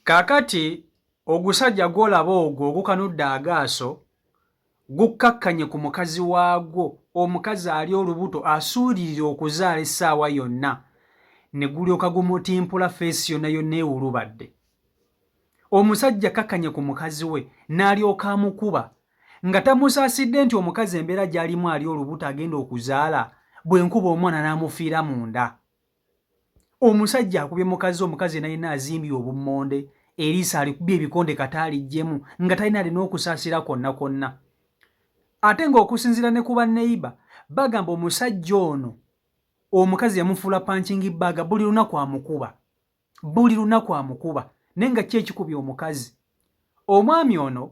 Kaakati ogusajja gw'olaba ogwo ogukanudde agaaso gukkakkanye ku mukazi waagwo, omukazi ali olubuto asuulirira okuzaala essaawa yonna, ne gulyoka gumutimpula feesi yonna yonna ewulubadde. Omusajja akkakkanye ku mukazi we n'alyoka amukuba nga tamusaasidde nti omukazi embeera gy'alimu ali olubuto agenda okuzaala bwe nkuba omwana n'amufiira munda. Omusajja akubye mukazi, omukazi yena yena azimbye obummonde, eriiso alikubye ebikonde kata aliggyemu nga talina alina okusaasira kwonna kwonna. Ate ng'okusinziira ne ku banneyiba bagamba omusajja ono omukazi yamufuula punching bag, buli lunaku amukuba, buli lunaku amukuba, naye nga ki ekikubye omukazi? Omwami ono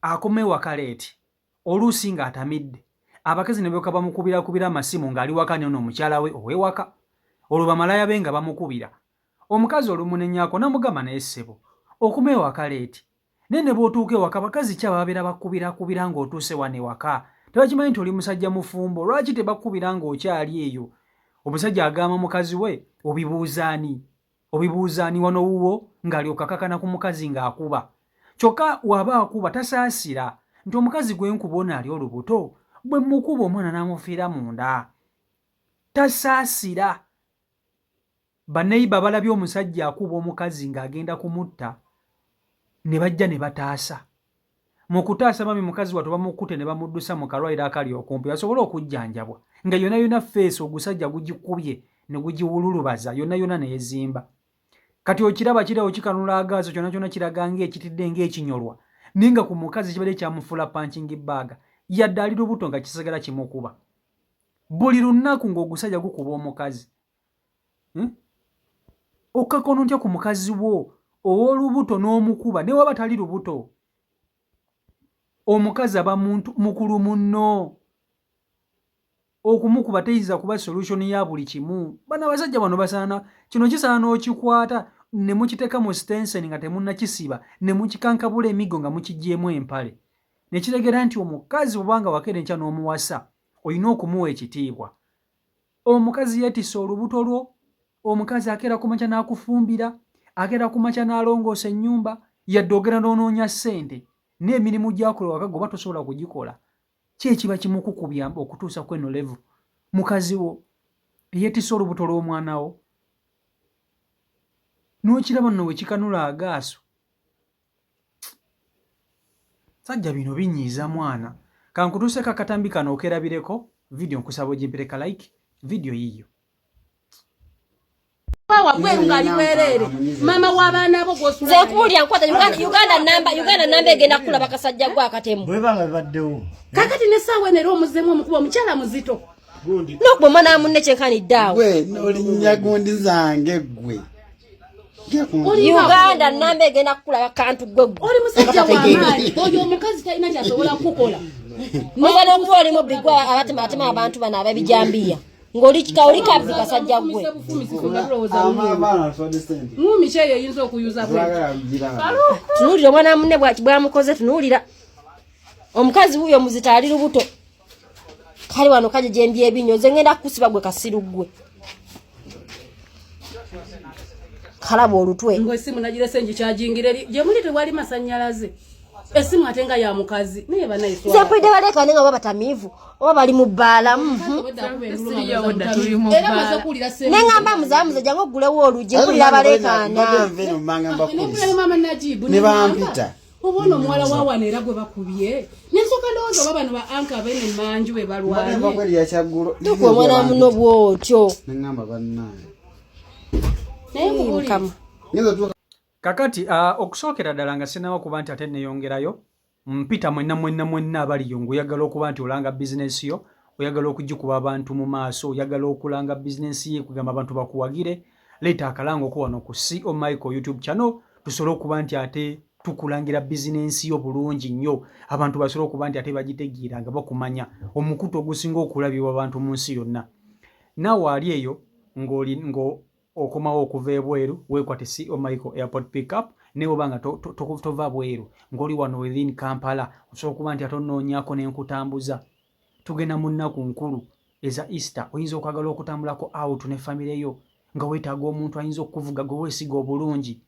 akoma ewaka leeti, oluusi ng'atamidde, abakazi ne balyoka bamukubirakubira amasimu ng'ali waka n'ono omukyala we ow'ewaka, olwo bamalaaya be nga bamukubira. Omukazi olumunenyako n'amugamba naye ssebo okoma ewaka leeti, naye ne bw'otuuka ewaka bakazi ki ababeera bakubirakubira ng'otuuse wano ewaka? Tebakimanyi nti oli musajja mufumbo, lwaki tebakubira ng'okyali eyo? Omusajja agamba mukazi we obibuuza ani? Obibuuza ani wano wuwo ng'alyoka akakana ku mukazi ng'akuba. Kyokka waba akuba tasaasira nti omukazi gwe nkuba ono ali olubuto bwe mmukuba omwana n'amufiira munda. Tasaasira. Banneyiba balabye omusajja akuba omukazi ng'agenda kumutta ne bajja ne bataasa. Mu kutaasa bambi mukazi wattu bamukutte ne bamuddusa mu kalwaliro akali okumpi asobole okujjanjabwa nga yona yona feesi ogusajja gugikubye ne gugiwululubaza yonna yonna neezimba. Kati okiraba kirawo kikanula agaazo kyona kyona kiraga ng'ekitidde ng'ekinyolwa naye nga ku mukazi kibadde kyamufuula punching bag yadde ali lubuto nga kisigala kimukuba buli lunaku ng'ogusajja gukuba omukazi. Hmm? Okkakkana otya ku mukazi wo ow'olubuto n'omukuba ne waba tali lubuto? Omukazi aba muntu mukulu munno, okumukuba teyinza kuba solution ya buli kimu. Bano abasajja bano basaana kino kisaana okikwata ne mukiteeka mu stensen nga temunnakisiba ne mukikankabula emiggo nga mukiggyeemu empale ne kitegeera nti omukazi bw'oba nga wakeera enkya n'omuwasa olina okumuwa ekitiibwa. Omukazi yeetisse olubuto lwo, omukazi akeera ku makya n'akufumbira, akeera ku makya n'alongoosa ennyumba, yadde ogenda n'onoonya ssente n'emirimu gy'akola waka gwe oba tosobola kugikola. Ki ekiba kimukukubya okutuusa ku eno level? Mukazi wo eyeetisse olubuto lw'omwana wo n'okiraba nno we kikanula agaaso. Sajja bino binyiiza mwana. Kankutuuseko akatambi kano okerabireko video nkusaba ogimpere ka like video yiyo. Wabweru ngali bwerere mama w'abaana bo gw'osula. Nze nkubuulira nkwata Uganda, Uganda namba Uganda namba egenda kukulaba kasajja gwe akatemu. Bwebanga bibaddewo. Kakati ne saawa eno era omuzzemu omukuba omukyala muzito. N'okuba omwana wa munne kyenkanidde awo. Gwe n'olinnya gundi zange gwe. Uganda namba egenda kukulaba kantu gwe gwe. Oli musajja wa maanyi oyo omukazi talina kyasobola kukukola. Oyinza n'okuba oli mubbi gwe abatema atema abantu bano ab'ebijambiya ng'oli kika oli kabbi kasajja gwe. Ngumi ki eyo eyinza okuyuza bwe. Tunuulira omwana wa munne bw'amukoze tunuulira. Omukazi wuuyo muzito ali lubuto. Kale wano kaje gyembi ebinyo nze ngenda kukusiba gwe kasiru gwe. Kalaba olutwe. Ngo esimu nagirese ngikyajingira eri gye muli tewali masannyalaze. Esimu ate nga ya mukazi naye banaye swala. Nze mpulidde baleekaane nga oba batamiivu oba bali mu bbaala. Era maze okuwulira Ne ŋŋamba muzaamuze jangu oggulewo oluggi mpulira baleekaana. Maama Najibu ne bampita. Oba ono omuwala wa wano era gwe bakubye nensooka ndowooza oba bano ba anka abene manju be balwanye. Tukuwa omwana muno bw'otyo. Naye nkubuulire. Kakati okusookera ddala nga sinaba kuba nti ate neyongerayo mpita mwenna mwenna mwenna abaliyo ng'oyagala okuba nti olanga bizinensi yo, oyagala okugikuba abantu mu maaso, oyagala okulanga bizinensi ye kugamba abantu bakuwagire, leeta akalango ko wano ku CO Michael YouTube channel tusobole okuba nti ate tukulangira bizinensi yo bulungi nnyo abantu basobole okuba nti ate bagitegeera nga bakumanya omukutu ogusinga okulabibwa abantu mu nsi yonna. Naawe ali eyo ng'oli ngo okomawo okuva ebweru weekwate CO Michael Airport Pickup naye oba nga tova bweru ng'oli wano within Kampala osobola okuba nti ate onoonyaako ne nkutambuza. Tugenda mu nnaku nkulu eza Easter, oyinza okwagala okutambulako out ne famire yo nga weetaaga omuntu ayinza okukuvuga gwe weesiga obulungi.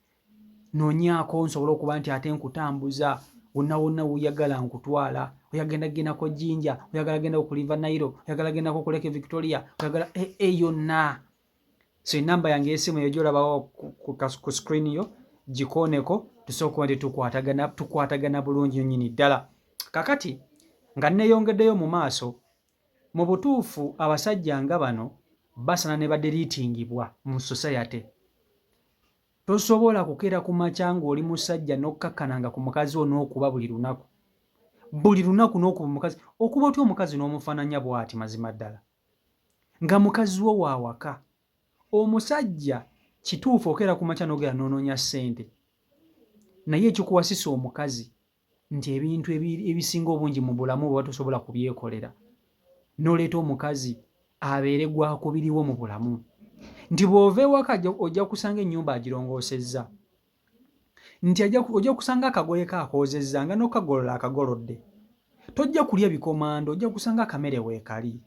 Noonyaako nsobole okuba nti ate nkutambuza wonna wonna woyagala nkutwala. Oyagenda gendako Jinja, oyagala genda ku River Nile, oyagala gendako ku Lake Victoria, oyagala e, e yonna. So enamba yange y'essimu eyo gy'olabawo ku screen yo gikooneko tusobola okuba nti tukwatagana tukwatagana bulungi nnyo nnyini ddala. Kakati nga nneeyongeddeyo mu maaso, mu butuufu abasajja nga bano basana ne badiriitingibwa mu society. Tosobola kukeera ku makya ng'oli musajja n'okkakkananga ku mukazi wo n'okuba buli lunaku. Buli lunaku n'okuba omukazi. Okuba otya omukazi n'omufaananya bw'ati mazima ddala? Nga mukazi wo wa waka. Omusajja kituufu okeera ku makya n'ogenda n'onoonya ssente. Naye ekikuwasisa omukazi nti ebintu ebisinga obungi mu bulamu oba tosobola kubyekolera n'oleeta omukazi abeere gwakubiriwo mu bulamu nti bw'ova ewaka ojja kusanga ennyumba agirongoosezza nti ojja kusanga akagoye ko akoozezza nga n'okukagolola akagolodde tojja kulya bikomando ojja kusanga akamere weekali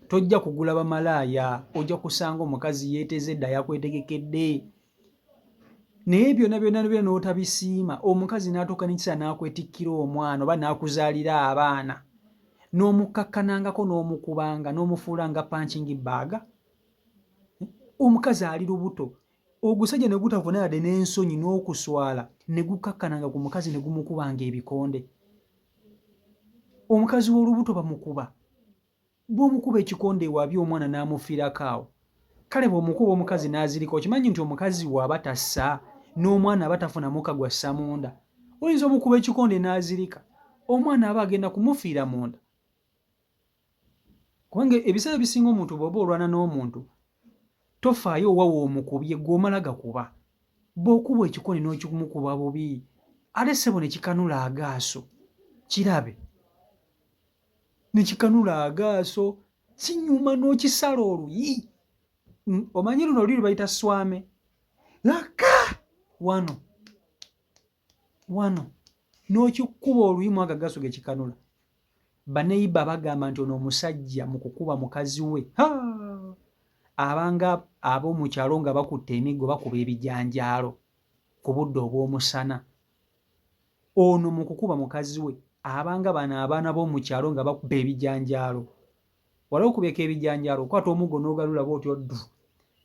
tojja kugula bamalaaya ojja kusanga omukazi yeeteze dda yakwetegekedde naye byonna byonna byonna n'otabisiima omukazi n'atuuka n'ekisa n'akwetikkira omwana oba n'akuzaalira abaana n'omukkakkanangako n'omukubanga n'omufuula nga pankingi baaga omukazi ali lubuto ogusajja ne gutafuna yadde n'ensonyi n'okuswala ne gukkakkananga ku mukazi ne gumukubanga ebikonde omukazi w'olubuto bamukuba Bw'omukuba ekikonde ewabi omwana n'amufiirako awo. Kale bw'omukuba omukazi n'azirika okimanyi nti omukazi w'aba tassa n'omwana aba tafuna mukka gw'assa munda. Oyinza omukuba ekikonde n'azirika omwana aba agenda kumufiira munda. Kubanga ebiseera ebisinga omuntu bw'oba olwana n'omuntu tofaayo wa w'omukubye gwe omala gakuba. Bw'okuba ekikonde n'okimukuba bubi ate ssebo ne kikanula agaaso kirabe. Ne kikanula agaaso kinyuma n'okisala oluyi omanyi luno oluli lwe bayita swame laka wano wano n'okikuba oluyi mu ago agaaso ge kikanula baneyiba bagamba nti ono omusajja mu kukuba mukazi we abanga ab'omu kyalo nga bakutte emiggo bakuba ebijanjaalo ku budde obw'omusana Ono mu kukuba mukazi we abanga bano abaana b'omu kyalo nga bakuba ebijanjaalo. Wali okubyeko ebijanjaalo okwata omuggo n'ogalula bw'otyo ddu.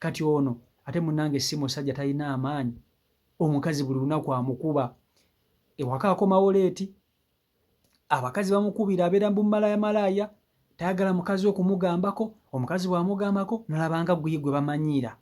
Kati ono ate munnange si musajja talina amaanyi. Omukazi buli lunaku amukuba. Ewaka akomawo leeti. Abakazi bamukubira abeera mbu malaaya malaaya. Tayagala mukazi we kumugambako. Omukazi bw'amugambako nalaba nga gwe gwe bamanyiira.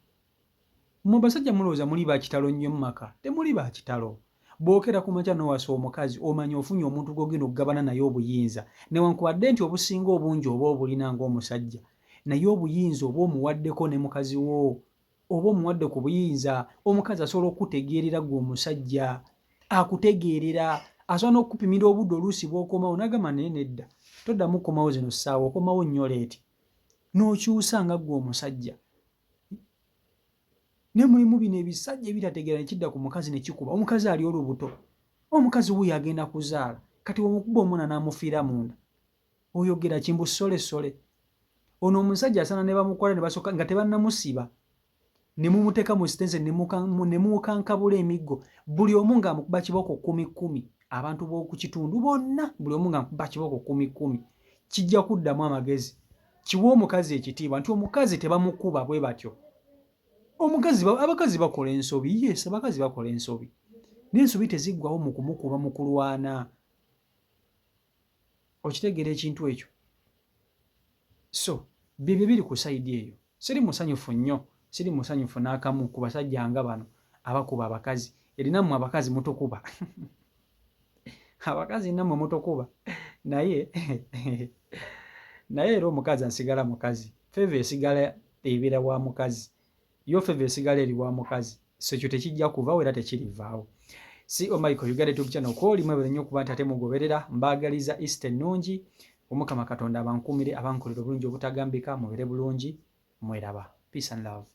Mmwe basajja mulowooza muli ba kitalo nnyo mu maka? Temuli ba kitalo. Bw'okeera ku makya n'owasa omukazi, omanya ofunye omuntu gw'ogenda okugabana naye obuyinza. Newankubadde nti obusinga obungi oba obulina ng'omusajja, naye obuyinza oba omuwaddeko ne mukazi wo. Oba omuwadde ku buyinza. Omukazi asobola okukutegeerera ggwe omusajja. Akutegeerera. Asobola n'okukupimira obudde oluusi bw'okomawo n'agamba naye nedda, toddamu kukomawo zino ssaawa, okomawo nnyo leeti. N'okyusa nga ggwe omusajja. Naye mulimu bino ebisajja ebitategeera ne kidda ku mukazi ne kikuba omukazi ali olubuto omukazi wuuyo agenda kuzaala kati omukuba omwana n'amufiira munda oyogera kimbu sole sole ono omusajja asana ne bamukwata ne basooka nga tebannamusiba ne mumuteeka mu sitense ne mukankabula emiggo buli omu ng'amukuba kibooko kumi kumi abantu b'oku kitundu bonna buli omu ng'amukuba kibooko kumi kumi kijja kuddamu amagezi kiwa omukazi ekitiibwa nti omukazi tebamukuba bwe batyo omukazi abakazi bakola ensobi yes abakazi bakola ensobi naye ensobi teziggwawo mu kumukuba mu kulwana okitegeera ekintu ekyo so byebyo biri ku sayidi eyo siri musanyufu nnyo siri musanyufu n'akamu ku basajja nga bano abakuba abakazi eri nammwe abakazi mutukuba abakazi nammwe mutukuba naye naye era omukazi asigala mukazi feva esigala ebeera wa mukazi yo feva esigala eri wa mukazi so ekyo tekijja kuvawo era tekirivaawo si omichael oh uganda youtube channel kwoli mwebale nnyo okuba nti ate mugoberera mbaagaliza easter ennungi omukama katonda abankuumire abankolere obulungi obutagambika mubeere bulungi mweraba peace and love.